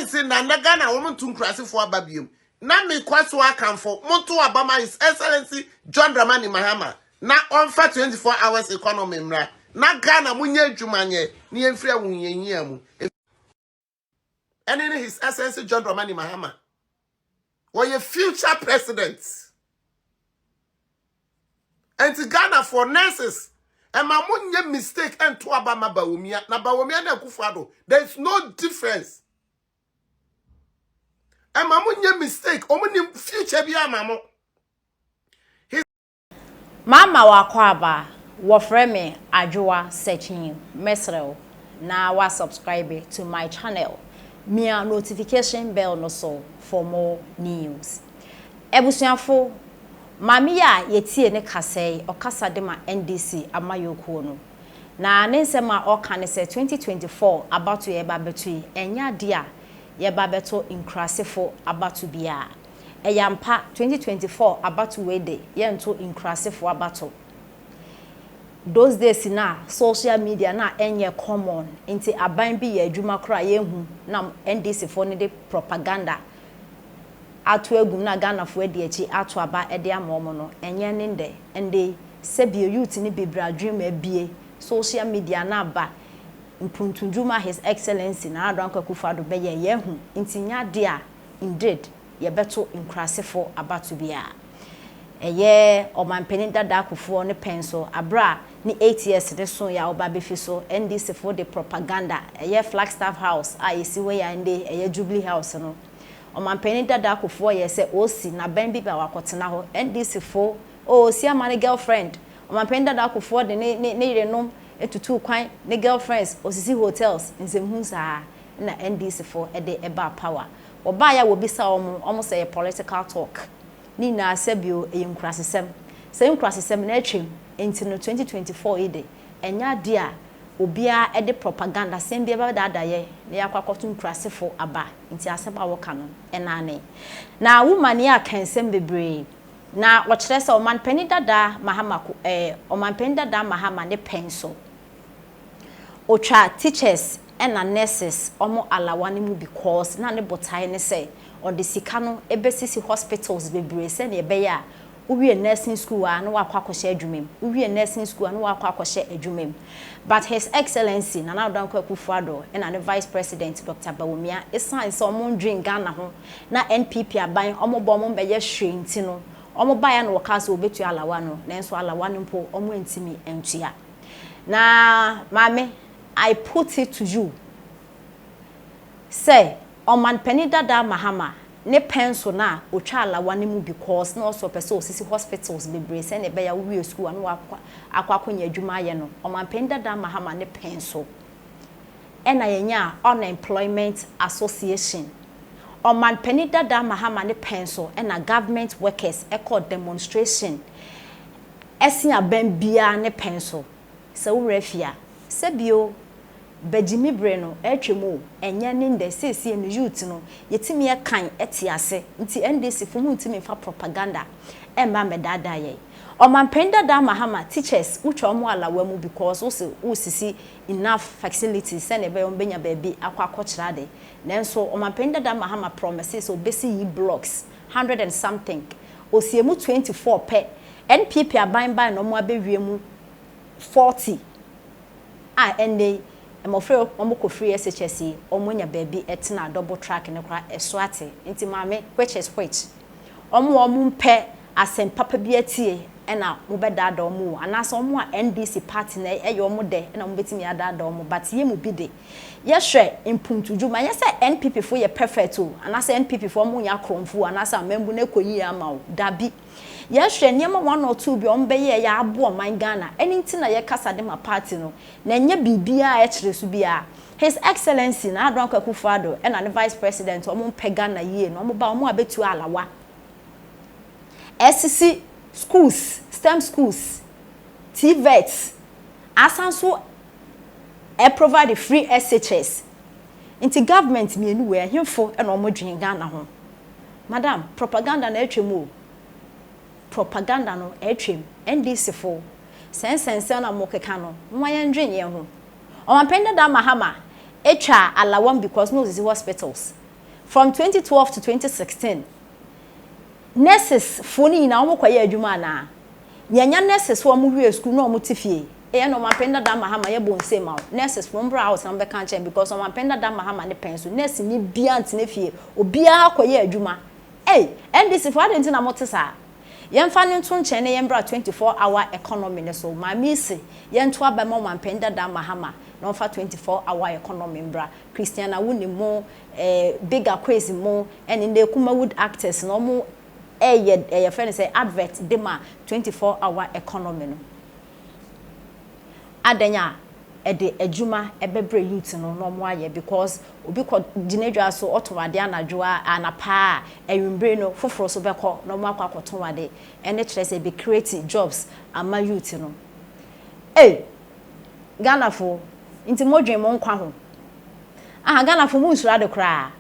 Ɛnse na nnɛ Ghana wɔn nto nkurasefoɔ aba biom. Na mekɔ so akamfo monto aba ma His Excellency John Dramani Mahama na ɔmfa 24 hours economy mmra na Ghana monyɛ adwuma nyɛ na yɛmfiri ahohiahia mu. Ɛne ne His Excellency John Dramani Mahama. Wɔyɛ future president. Enti Ghana for nurses, ɛma monyɛ mistake ɛnto aba ma Bawumia. Na Bawumia na Akufo-Addo, there is no difference. Ɛma monyɛ mistake, ɔmo nim future bi ama mo. Mama wakɔ aba, wɔfrɛ me Adwoa Sechin. Mesrɛw na wa subscribe to my channel, mia notification bell no so for more news. Ebusuafo, maame yi a yɛtie ne kasa yi, ɔkasa de ma NDC amayɔkuo no, na ne nsɛm a ɔka ne sɛ 2024 abato yɛba abɛto yi, ɛnyɛ adeɛ a yɛba abɛto nkurasefo abato biara. Ɛyɛ ampa, 2024 abato wei de, yɛnto nkurasefo abato. Those days na social media na ɛnyɛ common, nti aban bi yɛ adwuma koraa yɛnhu, na NDC foɔ no de propaganda ato egum na Ghanafoɔ adi akyi ato aba de ama wɔn no. Ɛnyɛ ne ndɛ. Ndɛ sɛbio, youth ne bebree adwene mu abie, social media na aba, mpuntudwuma His Excellency Nana Addo Dankwa Akufo-Addo bɛyɛ yɛhu, nti nyɛ adeɛ a indeed yɛbɛto nkurasefo abato biara. Ɛyɛ ɔmanpanin dada Akufoɔ ne pɛn so abra ne 8 years ne so yɛ a ɔba abɛfi so, NDC foɔ de propaganda ɛyɛ Flagstaff House a yɛsi hɔ yɛ ndɛ ɛyɛ Jubilee House no. Ɔmanpanin dada Akufoɔ yɛ sɛ osi n'abɛn bi ba wakɔtena hɔ, NDC foɔ o osi ama ne girlfriend. Ɔmanpanin dada Akufoɔ de ne yerenom etutu kwan, ne girlfriends osisi hotels, nsɛmhu saa na NDC foɔ ɛde ɛba power. Ɔbaa yɛ a wɔbisa wɔn sɛ yɛ political talk ne nyinaa, sɛbio, ɛyɛ nkurasesɛm. Sɛ nkurasesɛm na atwam nti no, 2024 yi de, ɛnyɛ adeɛ a obiara ɛde propaganda sɛm bi ɛbɛdaadaa yɛ na yɛakɔ akɔto nkurasefo aba. Nti asɛm a wɔka no ɛnaane na woman yi aka nsɛm bebree na wɔkyerɛ sɛ ɔmanpanin dada Mahama ko ɔmanpanin dada Mahama ne pɛn so otwa teachers ɛna nurses ɔmo alawa no mu, because na ne botae ne sɛ ɔde sika no ɛbɛsisi hospitals bebree sɛnea ɛbɛyɛ a wowie nursing school a na wakɔ akɔhyɛ adwuma mu, wowie nursing school a na wakɔ akɔhyɛ adwuma mu. But His Excellency Nana Addo Dankwa Akufo-Addo ɛna ne Vice President Dr. Bawumia, ɛsiane sɛ ɔmo ndwen Ghana ho na NPP aban ɔmo bɔ ɔmo mbɛyɛ hwee nti no, ɔmo baeɛ na wɔkaa sɛ wɔbɛtua alawa no, nanso alawa no mpo ɔmo ntumi ntua. Na maame, I put it to you sɛ ɔmanpanin dada Mahama ne pɛn so na otwa alawa no mu, because na ɔsɔ pɛ sɛ osisi hospitals bebree sɛnea ɛbɛyɛ wowie school a na wakɔ akɔnya adwuma ayɛ no. Ɔmanpanin dada Mahama ne pɛn so ɛna yɛnya Unemployment Association. Ɔmanpanin dada Mahama ne pɛn so ɛna government workers ɛkɔ demonstration ɛsi aban biara ne pɛn so. Sɛ wowura fie sɛbio bɛgyimi bere no ɛtwa mu o, ɛnyɛ ne ndɛ. Seesie no, youth no yɛtumi ɛkan ɛte ase, nti NDC fo mu ntumi nfa propaganda ɛmba mbɛdaadaa yɛ. Ɔmanpanin dada Mahama, teachers wotwa wɔn alawa mu because wosi wosisi enough facilities sɛnea ɛbɛyɛ wɔn bɛnya baabi akɔ akɔkyerɛ ade, nanso ɔmanpanin dada Mahama promise sɛ obesi yi blocks hundred and something, osie mu 24 pɛ. NPP aban ban na wɔn abɛwie mu 40 a ɛnɛ mmɔfra wɔn kɔ free SHS yi, wɔn nya baabi ɛtena double track ne kora ɛso ate. Nti maame, which is which? Wɔn mpɛ asɛm papa bi atie ɛna mo bɛdaadaa wɔn o, anaasɛ wɔn a NDC party na ɛyɛ wɔn dɛ ɛna wɔn bɛtumi adaadaa wɔn? But yɛ mu bi de yɛhwɛ mpuntudwuma, yɛ sɛ NPP fo yɛ perfect o, anaasɛ NPP fo wɔn nyɛ akorɔmfo, anaasɛ amambu na ɛkɔ yie ama o, dabi. Yɛhwɛ nneɛma one or two bi a wɔn bɛyɛ yɛ abo ɔman Ghana, ɛne nti na yɛkasa de ma party no na ɛnyɛ biribiara ɛkyerɛ so biara. His Excellency Nana Addo Dankwa Akufo-Addo ɛna ne Vice President, wɔn mpɛ Ghana yie na wɔn ba wɔn abɛtua alawa, ɛsisi schools, STEM schools, TVETs, asan so ɛ provide free SHS. Nti government mmienu wɔ ɛhemfo ɛna wɔn dwen Ghana ho? Madam, propaganda na atwa mu o, propaganda no atwam. NDC fo sɛnsɛnsɛn na mo keka no, mo ayɛ ndwen yɛn ho. Ɔmanpanin dada Mahama atwa alawam because no osisi hospitals. From 2012 to 2016, nurses foɔ no nyinaa wɔn kɔyɛ adwuma anaa? Yɛnya nurses foɔ wɔn wie school na wɔn te fie. Ɛyɛ na Ɔmanpanin dada Mahama yɛbɔ nse ma wo. Nurses foɔ mbra house na mbɛka nkyɛn because Ɔmanpanin dada Mahama ne pɛn so nurse ni biara ntena fie. Obiara kɔyɛ adwuma. Ei, NDC foɔ, adɛn nti na mote saa? Yɛmfa no nto nkyɛn na yɛmbra 24 hour economy no so. Maame yi se yɛnto aba ma Ɔmanpanin dada Mahama na ɔmfa 24 hour economy mbra. Christiana Awuni mo, Big Akwesi mo, ɛne ne Kumawood actors na ɔmo ɛyɛ yɛfrɛ no sɛ advert de ma 24 hour economy no. Adan a ɛde adwuma ɛbɛbrɛ youth no na ɔmo ayɛ, because obi kɔ gyina dwa so ɔtɔn ade anadwo a, anapa a, anwummere no foforɔ so bɛkɔ na ɔmo akɔ akɔtɔn ade. Ɛne kyerɛ sɛ ebi create jobs ama youth no. Ei, Ghanafoɔ, nti mo dwen mo nkwa ho aha? Ghanafoɔ, mo nsuro ade koraa.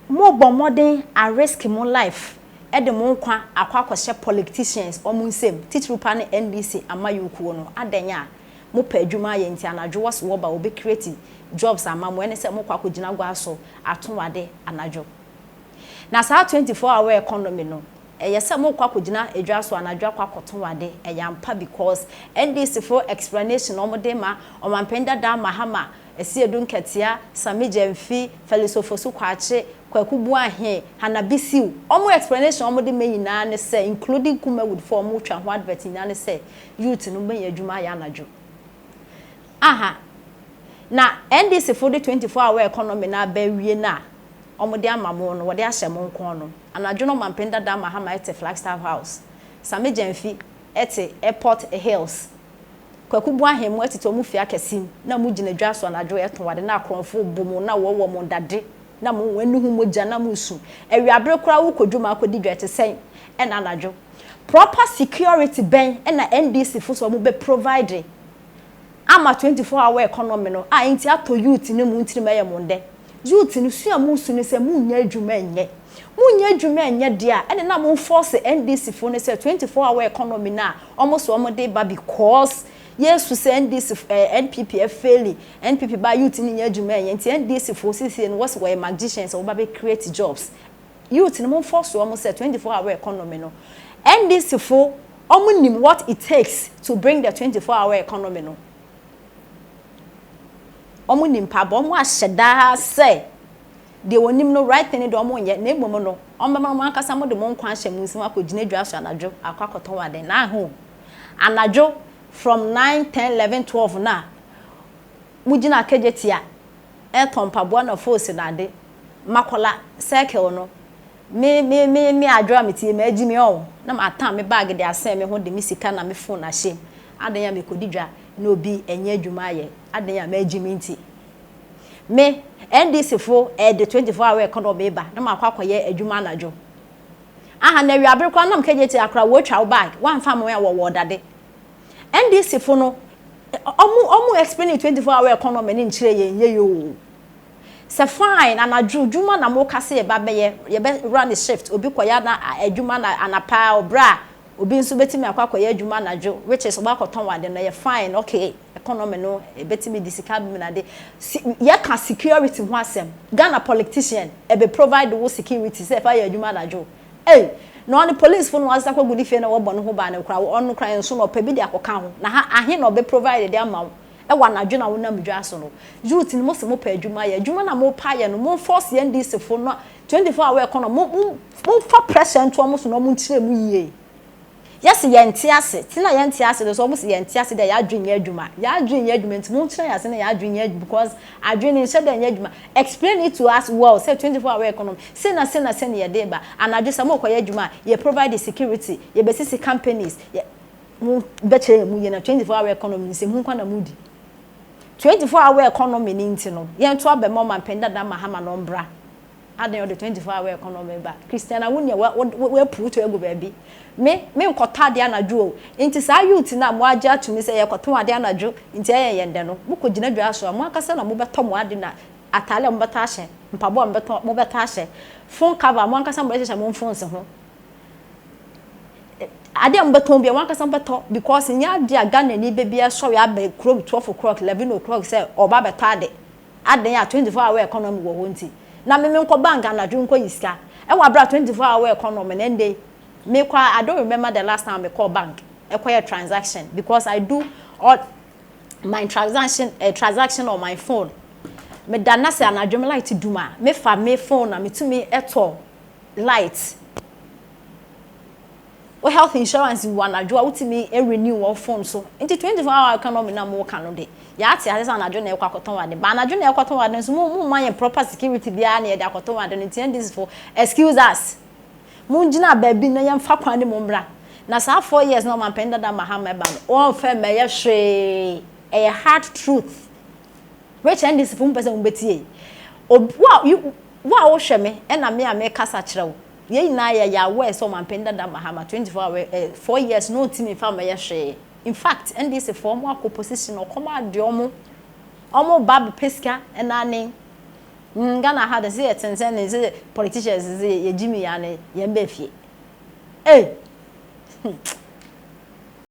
Mo bɔ mmɔden a risk mo life, ɛde mo nkwa akɔ akɔhyɛ politicians ɔmo nsam, titiri pa ne NDC amayɔkuo no. Adan a mo pɛ adwuma ayɛ nti anadwo wɔ so wɔba obi create jobs ama mo, ɛne sɛ mo kɔ akɔgyina gua so ato ade anadwo. Na saa 24 hour economy no, ɛyɛ sɛ mo kɔ akɔgyina edwa so anadwo akɔ akɔto ade, ɛyɛ ampa? Because NDC fo explanation ɔmo de ma Ɔmanpanyin dada Mahama, Asiedu Nketia, Sammy Gyamfi, Felix Ofosu Kwakye, Kwaku Buahe, Hanna Bissiw, ɔmo explanation ɔmo de ma nyinaa ne sɛ, including Kumawood fo ɔmo twa ho advert nyinaa ne sɛ youth no bɛyɛ adwuma ayɛ anadwo aha. Na NDC fo de 24 hour economy na abɛwie na ɔmo de ama mo no, wɔde ahyɛ mo nkɔn no anadwo no, Ɔmanpanyin dada Mahama ɛte Flagstaff House, Sammy Gyamfi ɛte Airport Hills, Kwaku Buahen mu ɛtete ɔmo fie akɛse mu, na mo gyina dwa so anadwo ɛtɔn ade na akorɔmfo bɔ mu na wɔwɔ mo dade na mo ani ho mogya na mo su. Awiabere koraa wokɔ dwuma akɔdi dwa ɛte sɛn? Ɛna anadwo proper security bɛn ɛna NDC fo so ɔmo bɛ provide ama 24 hour economy no a nti atɔ youth ne mu ntiri mɛyɛ mo ndɛ? Youth no sua mo su ne sɛ mo nyɛ adwuma nyɛ, mo nyɛ adwuma nyɛ deɛ a, ɛne na mo force NDC fo ne sɛ 24 hour economy na ɔmo so ɔmo de ba, because yesu sɛ NDC NPP ɛfail, NPP ba, youth ne nyɛ adwuma nyɛ, nti NDC fo sisi no wɔsi wɔyɛ magicians a wɔba bɛ create jobs. Youth no, mo force wɔn sɛ 24 hour economy no, NDC fo ɔmo nim what it takes to bring the 24 hour economy no. Ɔmo nim pa bɔ ɔmo ahyɛ daa sɛ deɛ wɔnim no right thing deɛ ɔmo nyɛ, na emom no ɔmo bɛma mo ankasa mo de mo nkwa ahyɛ mo nsam akɔ gyina dwa so anadwo akɔ akɔtɔn ade. Na aho anadwo from 9, 10, 11, 12 na mo gyina Kejetia ɛtɔn mpaboa na foosi na ade Makola Circle no. Me adwo a me tie me agyi me ɔwɔ na ma atan me bag de asɛn me ho de me sika na me phone ahyɛ mu. Adan a mekɔdi dwa na obi ɛnyɛ adwuma ayɛ adan a m'agyi me nti me NDC fo ɛde 24 hour economy ba na ma akɔ akɔyɛ adwuma anadwo aha. Na awiabere koraa nam Kejetia akora wɔatwa wo bag wɔamfa mo a wɔwɔ dade. NDC fo no, ɔmo explain 24 hour economy ne nkyerɛ yɛn nyɛ yoo sɛ fine. Anadwo dwuma na mo kasa yɛ ba bɛyɛ, yɛbɛ run shift, obi kɔyɛ na adwuma na anapa, ɔbrɛ a obi nso bɛtumi akɔ akɔyɛ adwuma anadwo, which is ɔba akɔtɔn wade no, yɛ fine, okay. Economy no ebɛtumi di sika bi na de si. Yɛka security ho asɛm, Ghana politician ɛbɛ provide wo security sɛ ɛfa yɛ adwuma anadwo? Ei, na ɔne police fo no wɔasesa kɔgu ne fie na wɔbɔ ne ho ban no koraa, ɔno koraa nso na ɔpɛ bi de akɔka ho na ha ahe na ɔbɛ provide de ama wo ɛwɔ anadwo na wonam dwa so no? Youth no, mo sɛ mo pɛ adwuma yɛ, adwuma na mo pa yɛ no, mo force NDC fo no 24 hour economy, mo fa pressure nto ɔmo so na ɔmo nkyerɛ mu yie. Yɛsi yɛn te ase ti na yɛn te ase de so, ɔmo si yɛn te ase de yɛadwe nyɛ adwuma, yɛadwe nyɛ adwuma, nti mo nkyerɛ yɛn ase na yɛadwe nyɛ adwuma, because adwe ne nhyɛ dɛ nyɛ adwuma. Explain it to us well sɛ 24 hour economy se na se na se na yɛde ba anadwo sɛ mo kɔ yɛ adwuma, yɛ provide security, yɛ bɛsisi companies, yɛ mo bɛkyerɛ yɛn mu yɛ na 24 hour economy nsɛm ho nkwa na mo di. 24 hour economy ni nti no yɛn to abɛma Ɔmanpanyin dada Mahama no mbra. Adan ɔde 24 hour economy ba, Christian Awuni wapu to egu baabi. Me nkɔtɔ adeɛ anadwo o. Nti saa youth na mo agye atumi sɛ yɛkɔtɔn adeɛ anadwo nti ɛyɛ yɛn dɛ no, mokɔ gyina dwa so a, mo ankasa na mobɛtɔ mo ade na ataale a mobɛtɔ ahyɛ, mpaboa a mobɛtɔ ahyɛ, phone cover mo ankasa mo bɛhyehyɛ mo phones ho, adeɛ a mobɛtɔn bi a mo ankasa mobɛtɔ, because nyɛ adeɛ a Ghana ni bɛbi asɔre aba kurom 12 o'clock, 11 o'clock sɛ ɔba bɛtɔ ade. Adan a 24 hour economy wɔ hɔ nti Na me menkɔ bank anadwo nkɔ yi sika. Ɛwɔ abira 24 hour economy na ɛnde me kɔ, I don't remember the last time me call bank ɛkɔyɛ transaction, because I do all my transaction on my phone. Me da na sɛ anadwo me light dum a, me fa me phone na metumi ɛtɔ light. Wo health insurance wɔ anadwo a, wotumi renew wɔ phone so. Nti 24 hour economy na mo ka no de, yɛate ase sɛ anadwo na ɛkɔ akɔtɔn ade ba, anadwo na ɛkɔtɔn ade nso, mo ma yɛn proper security biara na yɛde akɔtɔn ade no. Nti NDC fo, excuse us, mo gyina baabi na yɛmfa kwan ne mo mbra na saa 4 years na ɔmampanin dada Mahama ɛba no, wɔmfɛ mɛyɛ hwee. Ɛyɛ hard truth which NDC fo mpɛ sɛ mo bɛtie. Wo a wohwɛ me ɛna me a mekasa kyerɛ wo, yɛn nyinaa yɛ aware sɛ ɔmampanin dada Mahama 24 hour 4 years no, ntumi nfa mɛyɛ hwee. In fact, NDC fo, ɔmo akɔ position, ɔkɔm adeɛ, ɔmo ba bɛpɛ sika. Ɛna ne Ghana ha de sɛ yɛ tenten ne sɛ politicians sɛ yɛ gyi mi ya ne yɛn bɛ fie. Ee.